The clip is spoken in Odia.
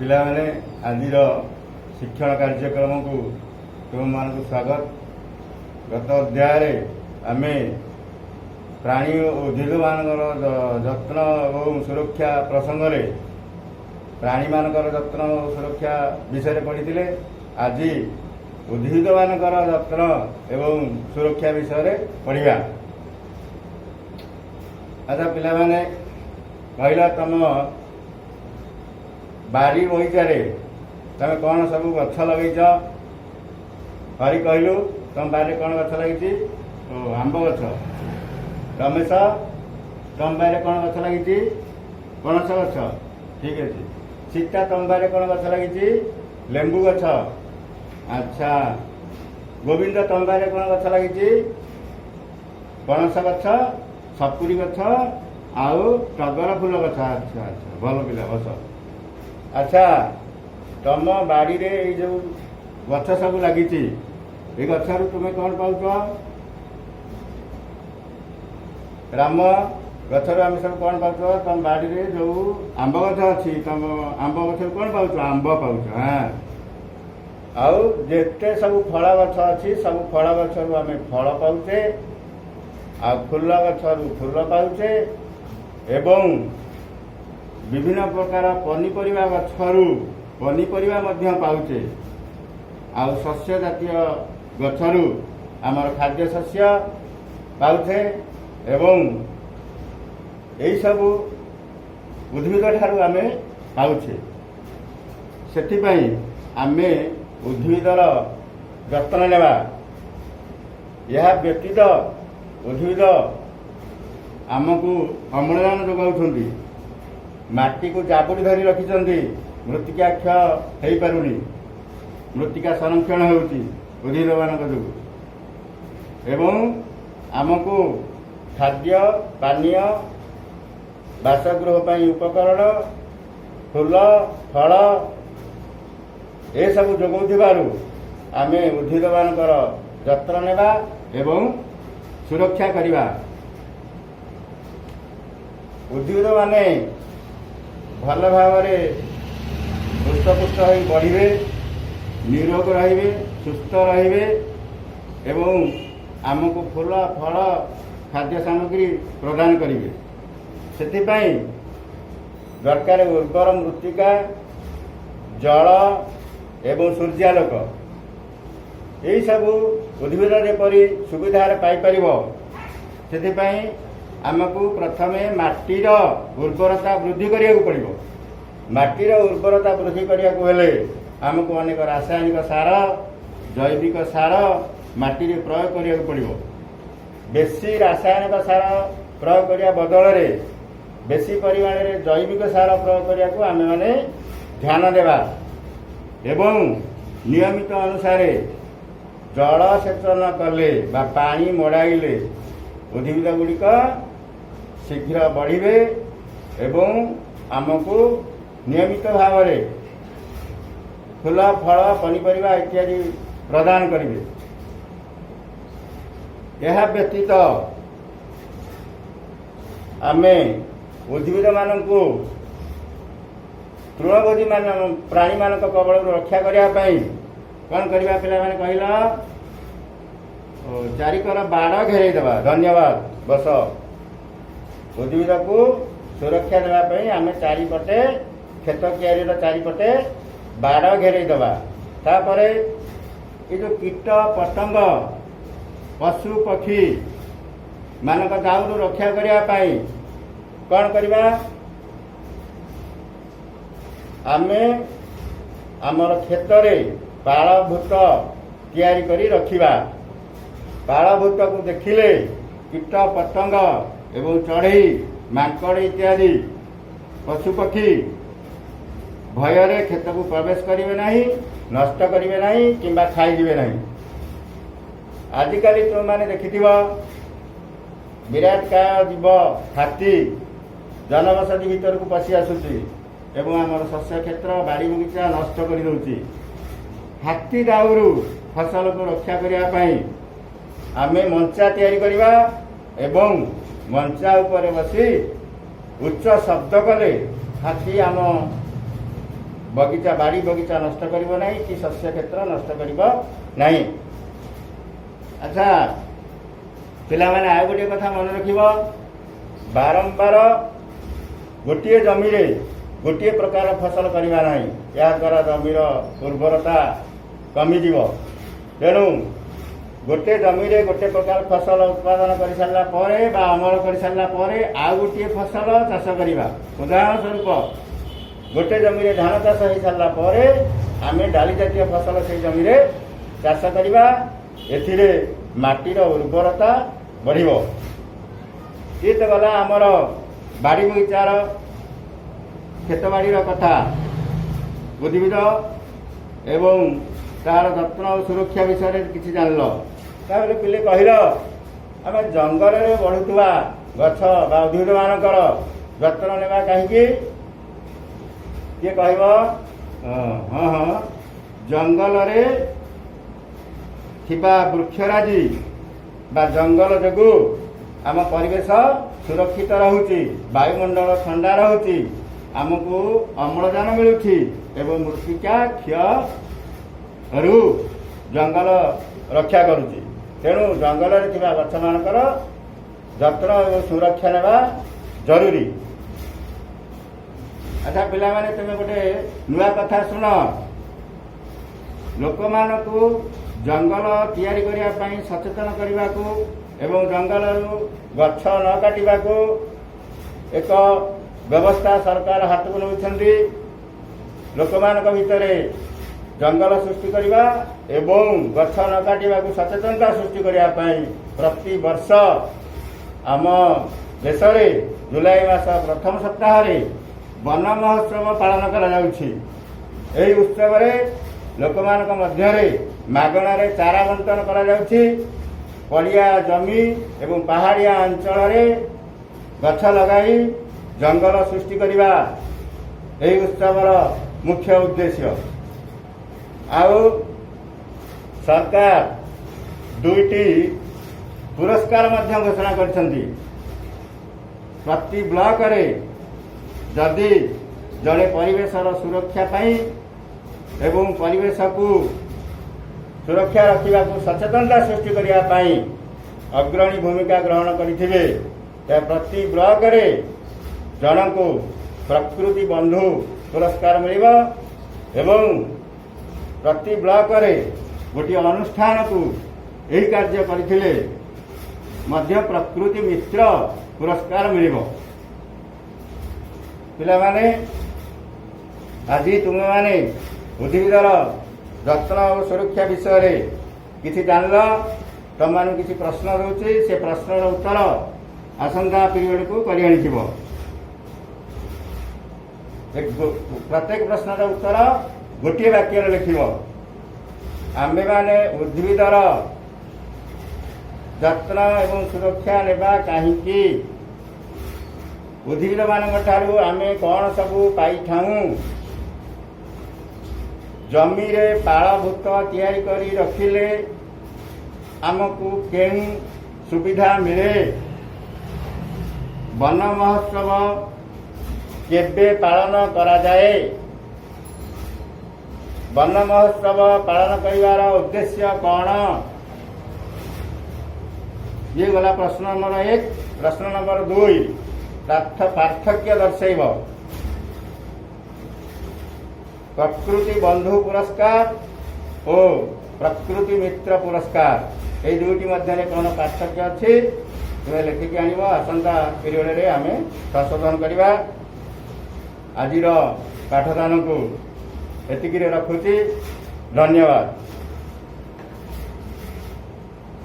ପିଲାମାନେ, ଆଜିର ଶିକ୍ଷଣ କାର୍ଯ୍ୟକ୍ରମକୁ ତୁମମାନଙ୍କୁ ସ୍ୱାଗତ। ଗତ ଅଧ୍ୟାୟରେ ଆମେ ପ୍ରାଣୀ ଓ ଉଦ୍ଭିଦମାନଙ୍କର ଯତ୍ନ ଏବଂ ସୁରକ୍ଷା ପ୍ରସଙ୍ଗରେ ପ୍ରାଣୀମାନଙ୍କର ଯତ୍ନ ଓ ସୁରକ୍ଷା ବିଷୟରେ ପଢ଼ିଥିଲେ। ଆଜି ଉଦ୍ଭିଦମାନଙ୍କର ଯତ୍ନ ଏବଂ ସୁରକ୍ଷା ବିଷୟରେ ପଢ଼ିବା। ଆଚ୍ଛା ପିଲାମାନେ, କହିଲ, ତମ ବାରି ବଗିଚାରେ ତମେ କ'ଣ ସବୁ ଗଛ ଲଗେଇଛ? ହରି, କହିଲୁ, ତମ ବାରିରେ କ'ଣ ଗଛ ଲାଗିଛି? ଓ, ଆମ୍ବ ଗଛ। ରମେଶ, ତମ ବାରିରେ କ'ଣ ଗଛ ଲାଗିଛି? ପଣସ ଗଛ, ଠିକ ଅଛି। ସୀତା, ତମ ବାରିରେ କ'ଣ ଗଛ ଲାଗିଛି? ଲେମ୍ବୁ ଗଛ। ଆଚ୍ଛା, ଗୋବିନ୍ଦ, ତମ ବାରିରେ କ'ଣ ଗଛ ଲାଗିଛି? ପଣସ ଗଛ, ସପୁରୀ ଗଛ ଆଉ ଟଗର ଫୁଲ ଗଛ। ଆଚ୍ଛା, ଭଲ ପିଲା, ବସ। ଆଚ୍ଛା, ତମ ବାଡ଼ିରେ ଏଇ ଯୋଉ ଗଛ ସବୁ ଲାଗିଛି, ଏଇ ଗଛରୁ ତୁମେ କ'ଣ ପାଉଛ? ରାମ, ଗଛରୁ ଆମେ ସବୁ କ'ଣ ପାଉଛ? ତମ ବାଡ଼ିରେ ଯୋଉ ଆମ୍ବ ଗଛ ଅଛି, ତମ ଆମ୍ବ ଗଛରୁ କ'ଣ ପାଉଛ? ଆମ୍ବ ପାଉଛ। ହଁ, ଆଉ ଯେତେ ସବୁ ଫଳ ଗଛ ଅଛି, ସବୁ ଫଳ ଗଛରୁ ଆମେ ଫଳ ପାଉଛେ, ଆଉ ଫୁଲ ଗଛରୁ ଫୁଲ ପାଉଛେ ଏବଂ ବିଭିନ୍ନ ପ୍ରକାର ପନିପରିବା ଗଛରୁ ପନିପରିବା ମଧ୍ୟ ପାଉଛେ। ଆଉ ଶସ୍ୟ ଜାତୀୟ ଗଛରୁ ଆମର ଖାଦ୍ୟ ଶସ୍ୟ ପାଉଛେ ଏବଂ ଏହିସବୁ ଉଦ୍ଭିଦ ଠାରୁ ଆମେ ପାଉଛେ। ସେଥିପାଇଁ ଆମେ ଉଦ୍ଭିଦର ଯତ୍ନ ନେବା। ଏହା ବ୍ୟତୀତ ଉଦ୍ଭିଦ ଆମକୁ ଅମ୍ଳଜାନ ଯୋଗାଉଛନ୍ତି, ମାଟିକୁ ଜାବୁଡ଼ି ଧରି ରଖିଛନ୍ତି, ମୃତ୍ତିକା କ୍ଷୟ ହେଇପାରୁନି, ମୃତ୍ତିକା ସଂରକ୍ଷଣ ହେଉଛି ଉଦ୍ଭିଦମାନଙ୍କ ଯୋଗୁଁ ଏବଂ ଆମକୁ ଖାଦ୍ୟ, ପାନୀୟ, ବାସଗୃହ ପାଇଁ ଉପକରଣ, ଫୁଲ, ଫଳ ଏସବୁ ଯୋଗାଉଥିବାରୁ ଆମେ ଉଦ୍ଭିଦମାନଙ୍କର ଯତ୍ନ ନେବା ଏବଂ ସୁରକ୍ଷା କରିବା। ଉଦ୍ଭିଦମାନେ ଭଲ ଭାବରେ ହୃଷ୍ଟପୁଷ୍ଟ ହୋଇ ବଢ଼ିବେ, ନିରୋଗ ରହିବେ, ସୁସ୍ଥ ରହିବେ ଏବଂ ଆମକୁ ଫୁଲ, ଫଳ, ଖାଦ୍ୟ ସାମଗ୍ରୀ ପ୍ରଦାନ କରିବେ। ସେଥିପାଇଁ ଦରକାର ଉର୍ବର ମୃତ୍ତିକା, ଜଳ ଏବଂ ସୂର୍ଯ୍ୟାଲୋକ। ଏହିସବୁ ଉଦ୍ଭିଦ ଯେପରି ସୁବିଧାରେ ପାଇପାରିବ, ସେଥିପାଇଁ ଆମକୁ ପ୍ରଥମେ ମାଟିର ଉର୍ବରତା ବୃଦ୍ଧି କରିବାକୁ ପଡ଼ିବ। ମାଟିର ଉର୍ବରତା ବୃଦ୍ଧି କରିବାକୁ ହେଲେ ଆମକୁ ଅନେକ ରାସାୟନିକ ସାର, ଜୈବିକ ସାର ମାଟିରେ ପ୍ରୟୋଗ କରିବାକୁ ପଡ଼ିବ। ବେଶୀ ରାସାୟନିକ ସାର ପ୍ରୟୋଗ କରିବା ବଦଳରେ ବେଶୀ ପରିମାଣରେ ଜୈବିକ ସାର ପ୍ରୟୋଗ କରିବାକୁ ଆମେମାନେ ଧ୍ୟାନ ଦେବା ଏବଂ ନିୟମିତ ଅନୁସାରେ ଜଳସେଚନ କଲେ ବା ପାଣି ମଡ଼ାଇଲେ ଉଦ୍ଭିଦ ଗୁଡ଼ିକ ଶୀଘ୍ର ବଢ଼ିବେ ଏବଂ ଆମକୁ ନିୟମିତ ଭାବରେ ଫୁଲ, ଫଳ, ପନିପରିବା ଇତ୍ୟାଦି ପ୍ରଦାନ କରିବେ। ଏହା ବ୍ୟତୀତ ଆମେ ଉଦ୍ଭିଦମାନଙ୍କୁ ତୃଣଭୋଜୀ ମାନ ପ୍ରାଣୀମାନଙ୍କ କବଳରୁ ରକ୍ଷା କରିବା ପାଇଁ କ'ଣ କରିବା ପିଲାମାନେ, କହିଲ? ଓ, ଚାରିକର ବାଡ଼ ଘେରେଇ ଦେବା। ଧନ୍ୟବାଦ, ବସ। ଉଦ୍ଭିଦକୁ ସୁରକ୍ଷା ଦେବା ପାଇଁ ଆମେ ଚାରିପଟେ, କ୍ଷେତ କିଆରୀର ଚାରିପଟେ ବାଡ଼ ଘେରେଇ ଦେବା। ତାପରେ ଏ ଯୋଉ କୀଟ ପତଙ୍ଗ, ପଶୁ ପକ୍ଷୀ ମାନଙ୍କ ଦାଉରୁ ରକ୍ଷା କରିବା ପାଇଁ କ'ଣ କରିବା? ଆମେ ଆମର କ୍ଷେତରେ ପାଳଭୂତ ତିଆରି କରି ରଖିବା। ପାଳଭୂତକୁ ଦେଖିଲେ କୀଟ ପତଙ୍ଗ ଏବଂ ଚଢ଼େଇ, ମାଙ୍କଡ଼ ଇତ୍ୟାଦି ପଶୁପକ୍ଷୀ ଭୟରେ କ୍ଷେତକୁ ପ୍ରବେଶ କରିବେ ନାହିଁ, ନଷ୍ଟ କରିବେ ନାହିଁ କିମ୍ବା ଖାଇଯିବେ ନାହିଁ। ଆଜିକାଲି ତୁମେମାନେ ଦେଖିଥିବ, ବିରାଟ କାୟ ଜୀବ ହାତୀ ଜନବସତି ଭିତରକୁ ପଶି ଆସୁଛି ଏବଂ ଆମର ଶସ୍ୟ କ୍ଷେତ୍ର, ବାଡ଼ି ବଗିଚା ନଷ୍ଟ କରିଦେଉଛି। ହାତୀ ଦାଉରୁ ଫସଲକୁ ରକ୍ଷା କରିବା ପାଇଁ ଆମେ ମଞ୍ଚା ତିଆରି କରିବା ଏବଂ ମଞ୍ଚା ଉପରେ ବସି ଉଚ୍ଚ ଶବ୍ଦ କଲେ ହାତୀ ଆମ ବଗିଚା, ବାଡ଼ି ବଗିଚା ନଷ୍ଟ କରିବ ନାହିଁ କି ଶସ୍ୟ କ୍ଷେତ୍ର ନଷ୍ଟ କରିବ ନାହିଁ। ଆଚ୍ଛା ପିଲାମାନେ, ଆଉ ଗୋଟିଏ କଥା ମନେ ରଖିବ। ବାରମ୍ବାର ଗୋଟିଏ ଜମିରେ ଗୋଟିଏ ପ୍ରକାର ଫସଲ କରିବା ନାହିଁ। ଏହାଦ୍ୱାରା ଜମିର ଉର୍ବରତା କମିଯିବ। ତେଣୁ ଗୋଟେ ଜମିରେ ଗୋଟେ ପ୍ରକାର ଫସଲ ଉତ୍ପାଦନ କରିସାରିଲା ପରେ ବା ଅମଳ କରିସାରିଲା ପରେ ଆଉ ଗୋଟିଏ ଫସଲ ଚାଷ କରିବା। ଉଦାହରଣ ସ୍ୱରୂପ, ଗୋଟେ ଜମିରେ ଧାନ ଚାଷ ହେଇସାରିଲା ପରେ ଆମେ ଡାଲି ଜାତୀୟ ଫସଲ ସେଇ ଜମିରେ ଚାଷ କରିବା। ଏଥିରେ ମାଟିର ଉର୍ବରତା ବଢ଼ିବ। ଇଏ ତ ଗଲା ଆମର ବାଡ଼ି ବଗିଚାର, କ୍ଷେତବାଡ଼ିର କଥା। ଉଦ୍ଭିଦ ଏବଂ ତାର ଯତ୍ନ ଓ ସୁରକ୍ଷା ବିଷୟରେ କିଛି ଜାଣିଲ। ତାପରେ ପିଲେ, କହିଲ, ଆମେ ଜଙ୍ଗଲରେ ବଢ଼ୁଥିବା ଗଛ ବା ଉଦ୍ଭିଦମାନଙ୍କର ଯତ୍ନ ନେବା କାହିଁକି? କିଏ କହିବ? ହଁ, ଜଙ୍ଗଲରେ ଥିବା ବୃକ୍ଷରାଜି ବା ଜଙ୍ଗଲ ଯୋଗୁଁ ଆମ ପରିବେଶ ସୁରକ୍ଷିତ ରହୁଛି, ବାୟୁମଣ୍ଡଳ ଥଣ୍ଡା ରହୁଛି, ଆମକୁ ଅମ୍ଳଜାନ ମିଳୁଛି ଏବଂ ମୃତ୍ତିକା କ୍ଷୟରୁ ଜଙ୍ଗଲ ରକ୍ଷା କରୁଛି। ତେଣୁ ଜଙ୍ଗଲରେ ଥିବା ଗଛମାନଙ୍କର ଯତ୍ନ ଏବଂ ସୁରକ୍ଷା ନେବା ଜରୁରୀ। ଆଚ୍ଛା ପିଲାମାନେ, ତୁମେ ଗୋଟେ ନୂଆ କଥା ଶୁଣ। ଲୋକମାନଙ୍କୁ ଜଙ୍ଗଲ ତିଆରି କରିବା ପାଇଁ ସଚେତନ କରିବାକୁ ଏବଂ ଜଙ୍ଗଲରୁ ଗଛ ନ କାଟିବାକୁ ଏକ ବ୍ୟବସ୍ଥା ସରକାର ହାତକୁ ନେଉଛନ୍ତି। ଲୋକମାନଙ୍କ ଭିତରେ ଜଙ୍ଗଲ ସୃଷ୍ଟି କରିବା ଏବଂ ଗଛ ନ କାଟିବାକୁ ସଚେତନତା ସୃଷ୍ଟି କରିବା ପାଇଁ ପ୍ରତିବର୍ଷ ଆମ ଦେଶରେ ଜୁଲାଇ ମାସ ପ୍ରଥମ ସପ୍ତାହରେ ବନ ମହୋତ୍ସବ ପାଳନ କରାଯାଉଛି। ଏହି ଉତ୍ସବରେ ଲୋକମାନଙ୍କ ମଧ୍ୟରେ ମାଗଣାରେ ଚାରା ବଣ୍ଟନ କରାଯାଉଛି। ପଡ଼ିଆ ଜମି ଏବଂ ପାହାଡ଼ିଆ ଅଞ୍ଚଳରେ ଗଛ ଲଗାଇ ଜଙ୍ଗଲ ସୃଷ୍ଟି କରିବା ଏହି ଉତ୍ସବର ମୁଖ୍ୟ ଉଦ୍ଦେଶ୍ୟ। ଆଉ ସରକାର ଦୁଇଟି ପୁରସ୍କାର ମଧ୍ୟ ଘୋଷଣା କରିଛନ୍ତି। ପ୍ରତି ବ୍ଲକରେ ଯଦି ଜଣେ ପରିବେଶର ସୁରକ୍ଷା ପାଇଁ ଏବଂ ପରିବେଶକୁ ସୁରକ୍ଷା ରଖିବାକୁ ସଚେତନତା ସୃଷ୍ଟି କରିବା ପାଇଁ ଅଗ୍ରଣୀ ଭୂମିକା ଗ୍ରହଣ କରିଥିବେ, ତେବେ ପ୍ରତି ବ୍ଲକରେ ଜଣଙ୍କୁ ପ୍ରକୃତି ବନ୍ଧୁ ପୁରସ୍କାର ମିଳିବ ଏବଂ ପ୍ରତି ବ୍ଲକରେ ଗୋଟିଏ ଅନୁଷ୍ଠାନକୁ ଏହି କାର୍ଯ୍ୟ କରିଥିଲେ ମଧ୍ୟ ପ୍ରକୃତି ମିତ୍ର ପୁରସ୍କାର ମିଳିବ। ପିଲାମାନେ, ଆଜି ତୁମେମାନେ ଉଦ୍ଭିଦର ଯତ୍ନ ଓ ସୁରକ୍ଷା ବିଷୟରେ କିଛି ଜାଣିଲ। ତମମାନଙ୍କୁ କିଛି ପ୍ରଶ୍ନ ରହୁଛି। ସେ ପ୍ରଶ୍ନର ଉତ୍ତର ଆସନ୍ତା ପିରିୟଡ଼କୁ କରି ଆଣିଥିବ। ପ୍ରତ୍ୟେକ ପ୍ରଶ୍ନର ଉତ୍ତର ଗୋଟିଏ ବାକ୍ୟରେ ଲେଖିବ। ଆମ୍ଭେମାନେ ଉଦ୍ଭିଦର ଯତ୍ନ ଏବଂ ସୁରକ୍ଷା ନେବା କାହିଁକି? ଉଦ୍ଭିଦମାନଙ୍କ ଠାରୁ ଆମେ କ'ଣ ସବୁ ପାଇଥାଉଁ? ଜମିରେ ପାଳଭୂତ ତିଆରି କରି ରଖିଲେ ଆମକୁ କେଉଁ ସୁବିଧା ମିଳେ? ବନ ମହୋତ୍ସବ କେବେ ପାଳନ କରାଯାଏ? ବନ ମହୋତ୍ସବ ପାଳନ କରିବାର ଉଦ୍ଦେଶ୍ୟ କ'ଣ? ଇଏ ଗଲା ପ୍ରଶ୍ନ ନମ୍ବର 1। ପ୍ରଶ୍ନ ନମ୍ବର 2, ପାର୍ଥକ୍ୟ ଦର୍ଶାଇବ। ପ୍ରକୃତି ବନ୍ଧୁ ପୁରସ୍କାର ଓ ପ୍ରକୃତି ମିତ୍ର ପୁରସ୍କାର, ଏଇ ଦୁଇଟି ମଧ୍ୟରେ କ'ଣ ପାର୍ଥକ୍ୟ ଅଛି, ତୁମେ ଲେଖିକି ଆଣିବ। ଆସନ୍ତା ପିରିୟଡ଼ରେ ଆମେ ସଂଶୋଧନ କରିବା। ଆଜିର ପାଠଦାନକୁ ଏତିକିରେ ରଖୁଛି। ଧନ୍ୟବାଦ।